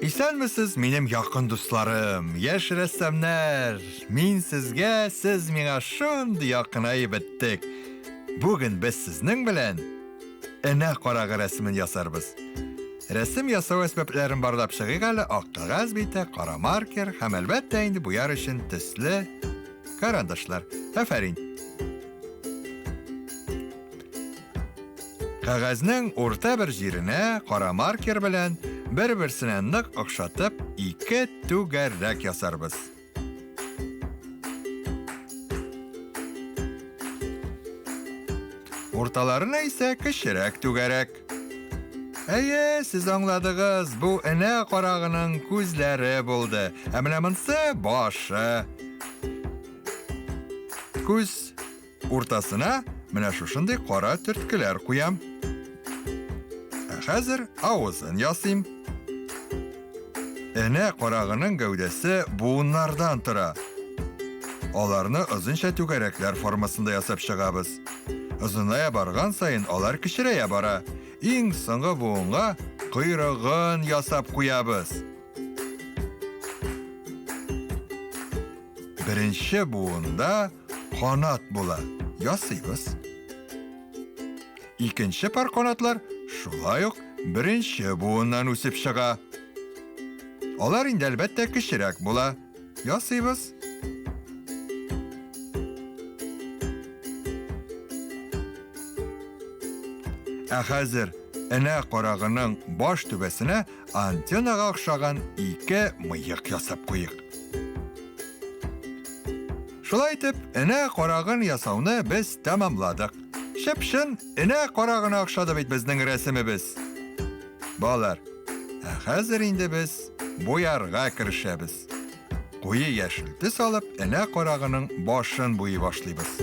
Исәнмесез, минем якын дусларым, яшь рәссамнар! Мин сезгә, сез миңа шундый якынаеп беттек. Бүген без сезнең белән энә карагы рәсемен ясарбыз. Рәсем ясау әсбапларын барлап чыгыйк әле, ак кәгазь бите, кара маркер һәм әлбәттә инде буяр өчен төсле карандашлар. Афәрин! Кәгазьнең урта бер җиренә кара маркер белән бер-берсенә нык охшатып ике түгәрәк ясарбыз. Урталарына исә кечерәк түгәрәк. Әйе, сез аңладыгыз, бу энә карагының күзләре булды. Ә менә монсы башы. Күз Уртасына менә шушындый кара төрткеләр куям. Ә хәзер авызын ясыйм. Энә карагының гәүдәсе буыннардан тора. Аларны озынча түгәрәкләр формасында ясап чыгабыз. Озыная барган саен алар кечерәя бара. Иң соңгы буынга койрыгын ясап куябыз. Беренче буында канат була. Ясыйбыз. Икенче пар канатлар шулай ук беренче буыннан үсеп чыга. Алар инде әлбәттә кечерәк була. Ясыйбыз. Ә хәзер энә карагының баш түбәсенә антеннага охшаган ике мыек ясап куйык. Шулай итеп, энә карагын ясауны без тәмамладык. Чып-чын энә карагына охшады бит безнең рәсемебез. Балалар, ә хәзер инде без буярга керешәбез. Куе яшел төс алып, энә карагының башын буйый башлыйбыз.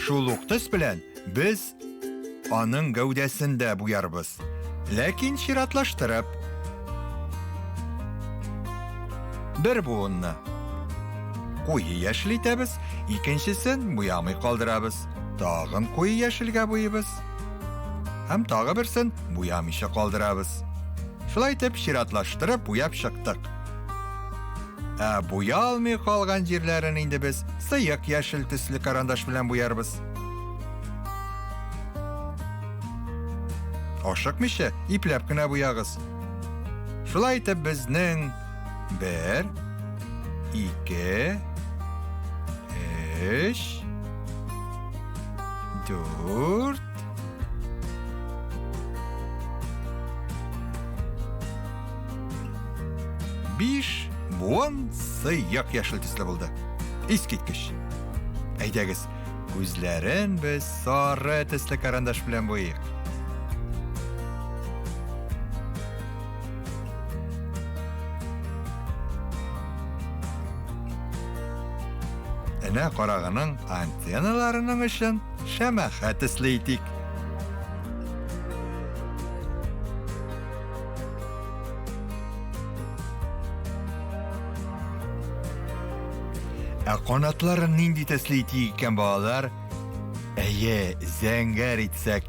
Шул ук төс белән без Аның гәүдәсен дә буярбыз. Ләкин чиратлаштырып. Бер буынны куе яшел итәбез, икенчесен буямый калдырабыз. Тагын куе яшелгә буйыбыз. Һәм тагы берсен буямыйча калдырабыз. Шулай итеп чиратлаштырып буяп чыктык. Ә буялмый калган җирләрен инде без сыек яшел төсле карандаш белән буярбыз. Ашыкмыйча, ипләп кенә буягыз. Шулай итеп безнең бер, ике, өч, дүрт, биш буын сыек яшел төсле булды. Искиткеч. Әйдәгез, Күзләрен без сары төсле карандаш белән буйыйк. Энә карагының антенналарының очын шәмәхә төсле итик. Ә канатларын нинди төсле итик икән, балалар? Әйе, зәңгәр итсәк,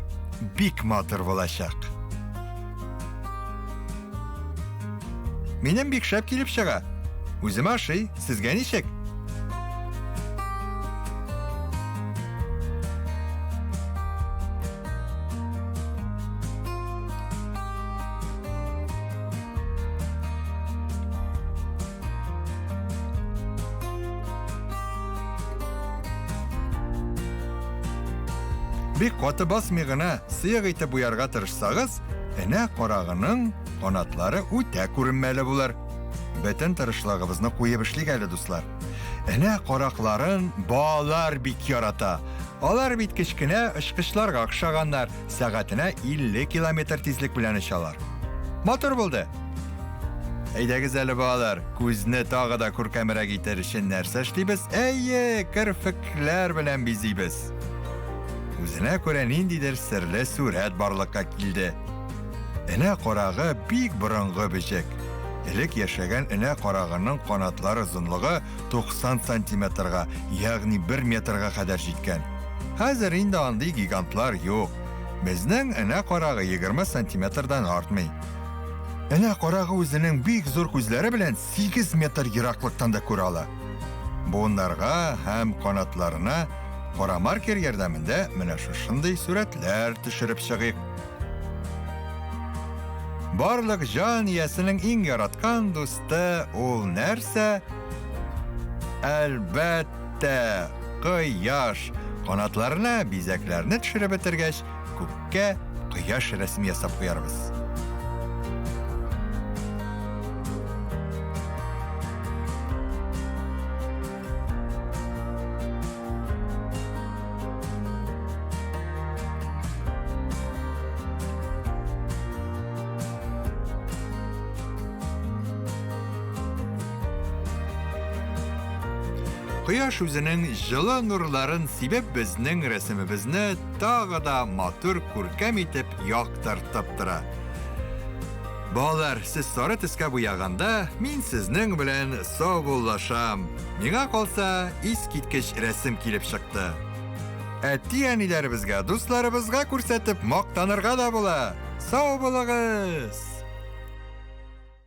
бик матур булачак. Минем бик шәп килеп чыга. Үзем ашый, сезгә ничек? Бик каты басмый гына сыек итеп буярга тырышсагыз, энә карагының канатлары үтә күренмәле булыр. Бөтен тырышлыгыбызны куеп эшлик әле, дуслар. Энә каракларын балалар бик ярата. Алар бит кечкенә очкычларга охшаганнар, сәгатенә 50 километр тизлек белән очалар. Матур булды. Әйдәгез әле, балалар, күзне тагы да күркәмрәк итәр өчен нәрсә эшлибез? Әйе, керфекләр белән бизибез. Үзенә күрә ниндидер серле сурәт барлыкка килде. Энә карагы бик борынгы бөҗәк. Элек яшәгән энә карагының канатлары озынлыгы 90 сантиметрга, ягъни 1 метрга кадәр җиткән. Хәзер инде андый гигантлар юк. Безнең энә карагы 20 сантиметрдан артмый. Энә карагы үзенең бик зур күзләре белән 8 метр ераклыктан да күрә ала. Буыннарга һәм канатларына кара маркер ярдәмендә менә шушындый сурәтләр төшереп чыгыйк. Барлык җан иясенең иң яраткан дусты ул нәрсә? Әлбәттә, кояш. Канатларына бизәкләрне төшереп бетергәч, күккә кояш рәсеме ясап куярбыз. Кояш үзенең җылы нурларын сибеп безнең рәсемебезне тагы да матур күркәм итеп яктыртып тора. Балалар, сез сары төскә буяганда, мин сезнең белән саубуллашам. Миңа калса, искиткеч рәсем килеп чыкты. Әти-әниләребезгә, дусларыбызга күрсәтеп мактанырга да була. Сау булыгыз!